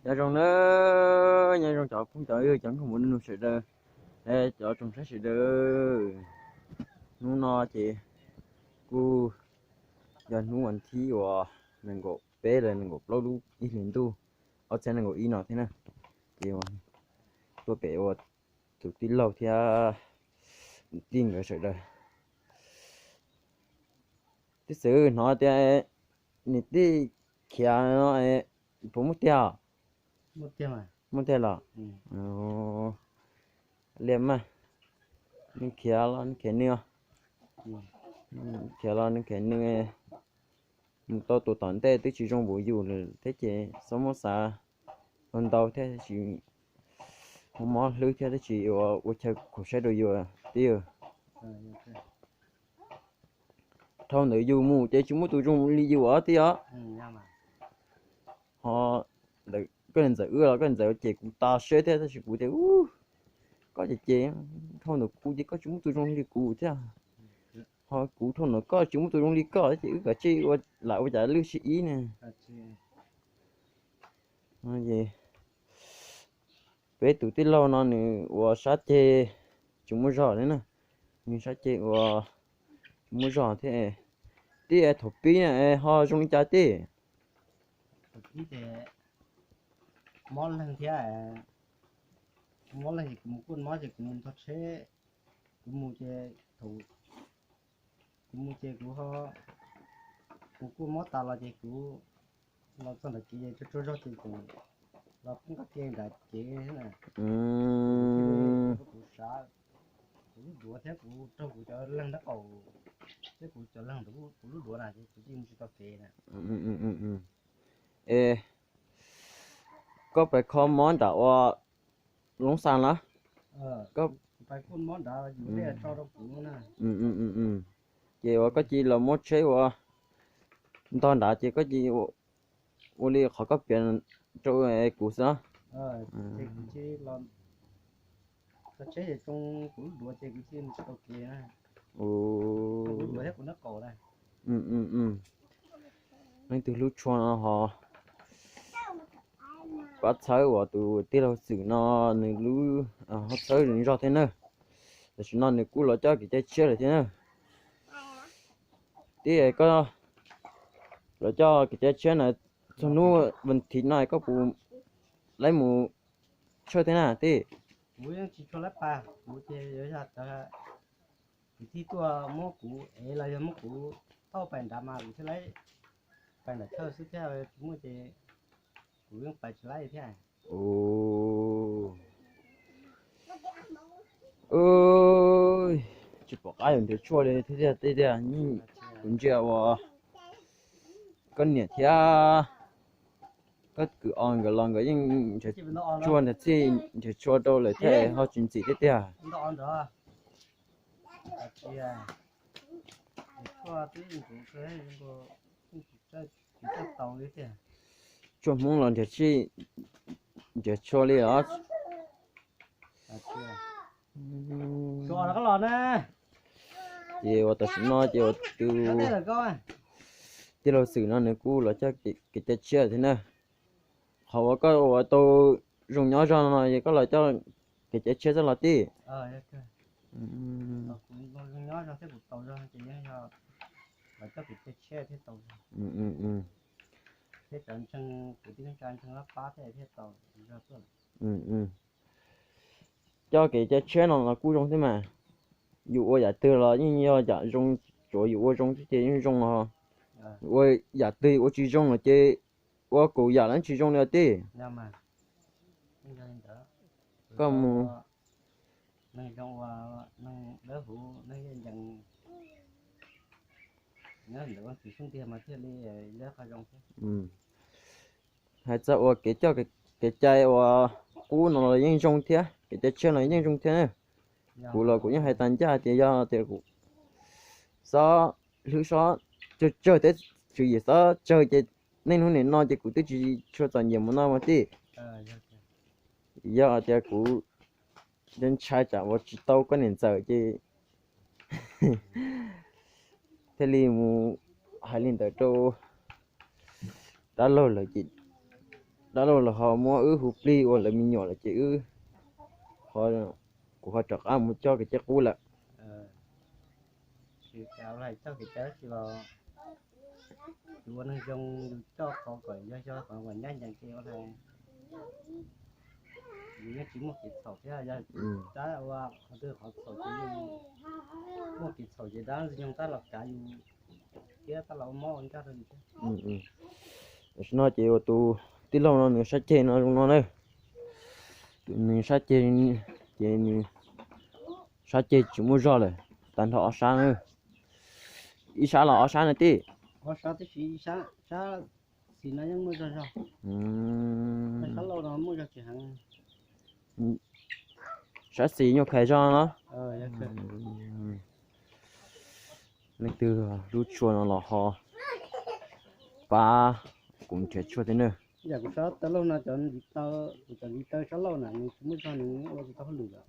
Nyob zoo na, nyob zoo cov phooj cov ywg cov nkauj muam nus sawv daws, cov tsoom saib sawv daws. Hnub no ces kuj yog hnub vas thib uas nees nkaum peb los nees nkaum plaub lub ib hlis ntuj ob txhiab nees nkaum ib no thiab na. Ces tuaj pem ua tus tij laug thiab tij nkawd sawv daws. Tij xwb hnov tias niam tij khiav no puas muaj tiag? Muaj tiag los? Liaj maj, nws khiav los nws khiav nws, khiav los nws khiav nws. Mus tau tus tom ntej twb tsis zoo npaum yus lawm thiab ces txhob muab xav ntau thiab, tsis muab mob hlwb thiab, twb tsis ua chaw khuam saib rau yus tij. Dhau ntawd yus mus ces tsis muaj tus zoo li yus os tij os. Ho koj niam ntxawm wb los koj niam ntxawm ces kuv tas siab thiab tab sis kuv tias koj ces ces dhau ntawd kuv ces koj tsis muaj tus zoo li kuv thiab. Ho kuv dhau ntawd koj tsis muaj tus zoo li koj ces wb kav tsij ua lam ua cas lwj sib ib ne. Peb tus tij laug no nws ua sab ceg tsis muaj zog li na, nws sab ceg ua tsis muaj zog thiab. Tij, thaum pib ho zoo li cas tij? Mob leeg thiab, mob leeg ces kuv mus kuaj mob ces kuv mus nrog tsheb, kuv mus ces thaum kuv mus ces kuv ho, kuv kuaj mob tas los ces kuv los txog ntawm kev ces tsaug tsaug zog ces kuv los poob qab ke nram kev na. Kuv sav, kuv lub duav thiab kuv raug kuv cov leeg nraub qaum thiab kuv cov leeg ntawm kuv lub duav na ces kuv cia mus tsis tau kev na. Es koj pais kho mob nram ua Loob Xas los? Ces uas koj cia los muab tsheb ua ntog nrad ces koj cia ua li qhov koj piav rau kuv xwb. Leej twg hlub tshua no ho pab txhawb uas tus tij laug Xwm no nws lub ho txhawb zog thiab na. Tam sim no nws kuj los coj kev cai tshiab lawm thiab na. Tij, koj los coj kev cai tshiab na, txog hnub vas thiv no koj puas laib mus tshawj thiab na tij? Kuv yeej tsis tshua laib pab, kuv ces yuav yog cov kwv tij tuaj muab kuv ev los yog muab kuv thauj pais nrad mas kuv thiaj laib pais nram tshawj xwb thiab, tsis muaj ces kuv yeej pais tsis laib thiab. Tsis pom qab yuav nrhiav tshuaj li thiab tiag tiag, kuv ntsia uas koj niam thiab koj kwv os nkawd los nkawd yeej nrhiav tshuaj ntawd txij nrhiav tshuaj rau lawm thiab ho tsis ntxim tiag tiag. Tshuaj Hmoob los nrhiav tsis, nrhiav tshuaj li os. Ces uas tam sim no ces uas tus tij laug Xwm no nws kuj los coj kev cai tshiab thiab na. Qhov uas koj ua tau zoo nyob zoo no es koj los coj kev cai tshiab txoj los tij. Coj kev cai tshiab no los kuj zoo thiab mas. Yus ua yam twg los yeej yog yam zoo, tsuav yus ua zoo xwb ces yeej zoo os. Yus ua yam twg ua tsis zoo los ces ua kaum yam los tsis zoo li os tij. Koj mus hais txog uas kev coj kev cai uas qub no los yeej zoo thiab, kev cai tshiab no yeej zoo thiab na. Kuv los kuv yeej hais tas ncaj tias yog tias kuv xob hlwb xob tsawg tsawg thiab tswv yim xob tsawg ces niaj hnub nim no ces kuv twb tsis tshua txom nyem mus no mas tij. Yog tias kuv ntshai tsam ua tsis tau koj niam ntxawm ces thiaj li mus hais li ntawd rau dab laug lawm ces dab laug los ho muab wb hu plig ua lawv me nyuam lawm ces wb, kuv ho rov qab mus coj kev cai qub lawm. Tsis kav hais txog kev cai dab tsi los yus ua neeg zoo yus coj qhov kom yog yog qhov kom ncaj ncees ces ua hais yus yeej tsis muaj kev txhaum thiab. Yog tab ua qhov twg qhov txhaum ces yeej muaj kev txhaum ces dab ntxwg nyoog tab los kav yus thiab tab los ua mob ua nkaj rau yus thiab. Tam sim no ces uas tus tij laug no nws sab ceg no zoo no na. Tus nws sab ceg, ces nws sab ceg tsis muaj zog lawm, tag nrho ob sab na. Ib sab los ob sab na tij? Ob sab tib si, ib sab, sab xis no yeej muaj zog zog. Sab laug no muaj zog tsis heev. Sab xis nyuaj khav zog no. Leej twg hlub tshuaj no los ho pab kuv nrhiav tshuaj thiab na. Yam kuv sab taw laug no cov ntiv taw, kuv cov ntiv taw sab laug na nws tsis muaj zog nws ua tsis tau hauj lwm lawm.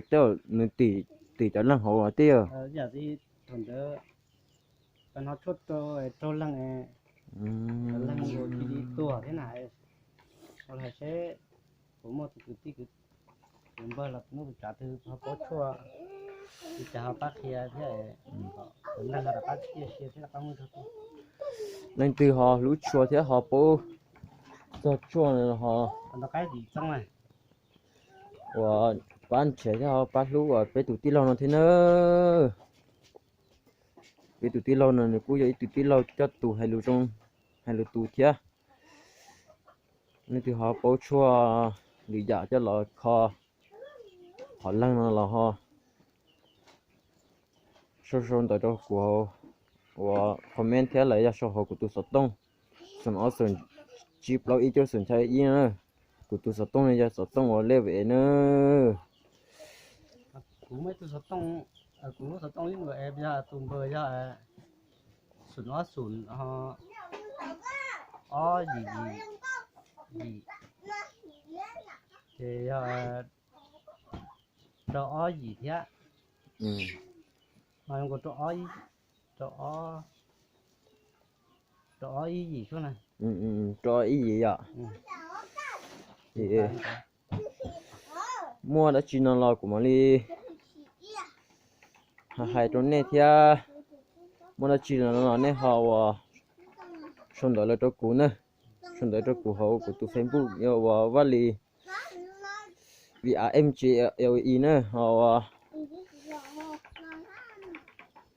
Tej nws tim cov leeg hauv tij. Yam li thaum ntawd tau hnov tshuaj rau raug leeg, cov leeg ua cia li tuag thiab na. Ua li seb puas muaj tus kwv tij kwv npawg los tus nub tus tsav twg ho paub tshuaj li cas ho pab qhia thiab, tus neeg ho rov qab txia sia thiab rov qab muaj zog tuaj. Leej twg ho hlub tshuaj thiab ho paub txog tshuaj ho ua pab nrhiav thiab ho pab hlub uas peb tus tij laug no thiab na. Peb tus tij laug no nws kuj yog ib tug tij laug coj tus hais lus zoo, hais lus tus thiab. Leej twg ho paub tshuaj lwm yam coj los kho qhov leeg no los ho sau sau ntawv rau kuv hauv uas comment thiab los yog sau hauv kuv tus xov tooj, xoom ob xoom tsib plaub ib cuaj xoom xya ib na. Kuv tus xov tooj no yog xov tooj uas lej vev na. Kuv muaj ib tug xov tooj, kuv lub xov tooj lej vev yog tus npawg yog xoom ob xoom ob yim yim yim, ces yog rau ob yim thiab. Mas zoo nkaus rau ob, rau ob ib yim xwb na. Rau ib yim yom. Muaj dab tsi no los kuv mam li hais rau nej thiab. Muaj dab tsi no los nej ho uas sau ntawv los rau kuv na. Sau ntawv rau kuv hauv kuv tus Facebook yog uas Vaj Lis V A M G L E na ho uas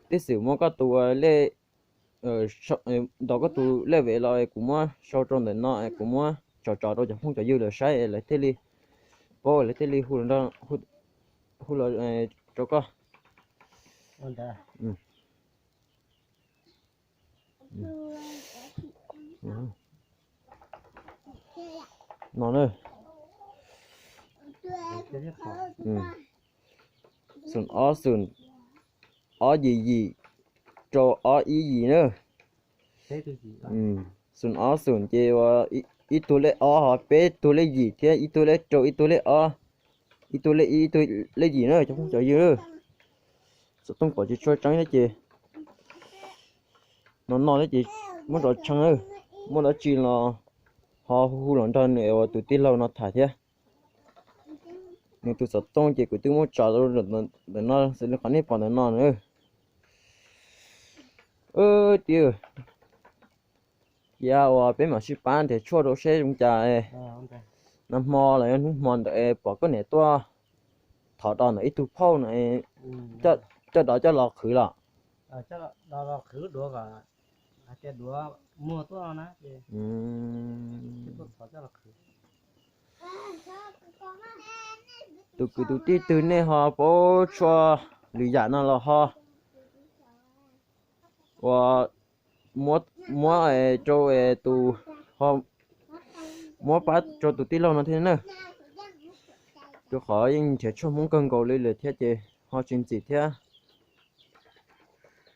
tej xwm muab koj tus lej, ntaus koj tus lej vev los kuv muab sau rau ntawm no, kuv muab tso tso rau cov phooj cov ywg lawv saib lawv thiaj li paub lawv thiaj li hu los rau koj. No na. Xoom ob xoom ob yim yim rau ob ib yim na. Xoom ob xoom ces ua ib tug lej ob ho peb tug lej yim thiab ib tug lej rau ib tug lej ob, ib tug lej ib ib tug lej yim na cov phooj cov ywg. Xov tooj pom tsis tshua tseeb thiab ces no no thiab ces muab rov tshee, muaj dab tsi los ho hu los nrog nws ua tus tij laug no tham thiab. Nws tus xov tooj ces kuv twb muab tso ntawm no xws li qhov nej pom ntawm no na. Tiag, cia uas peb mam sib pab nrhiav tshuaj rau seb zoo cas. Nag hmo los yog hnub hmo ntawd pom koj niam tuaj thov do ntawm ib tug phauj no, coj dov coj los qhwv los? Tus kwv tus tij twg nej ho paub tshuaj lwm yam no los ho ua muab rau tus, muab pab rau tus tij laug no thiab na. Rau qhov yeej nrhiav tshuaj Hmoob kawg nkaus li lawm thiab ces ho tsis ntxim thiab.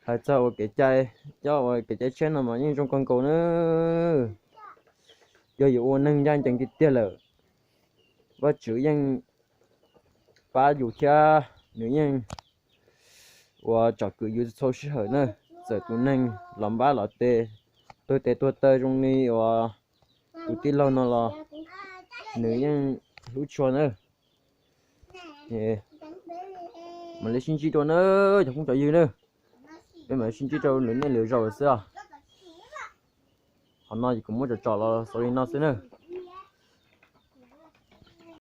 Hais txog ua kev cai, coj ua kev cai tshiab no mas yeej zoo kawg nkaus na. Yog yuav ua neeg ncaj ncees tiag tiag lawm, Vajtswv yeej pab yus thiab nws yeej ua tsom kwm yus txhua sij hawm na. Txawm tus neeg los npab los tes, tuag tes tuag taw zoo li uas Tus tij laug no los nws yeej hlub tshua na. Mam li sib ntsib dua na, cov phooj cov ywg na. Peb mam li sib ntsib rau lwm niaj lwm zaus xwb os. Qhov no ces kuv muab tsom tsom los xaus li no xwb na.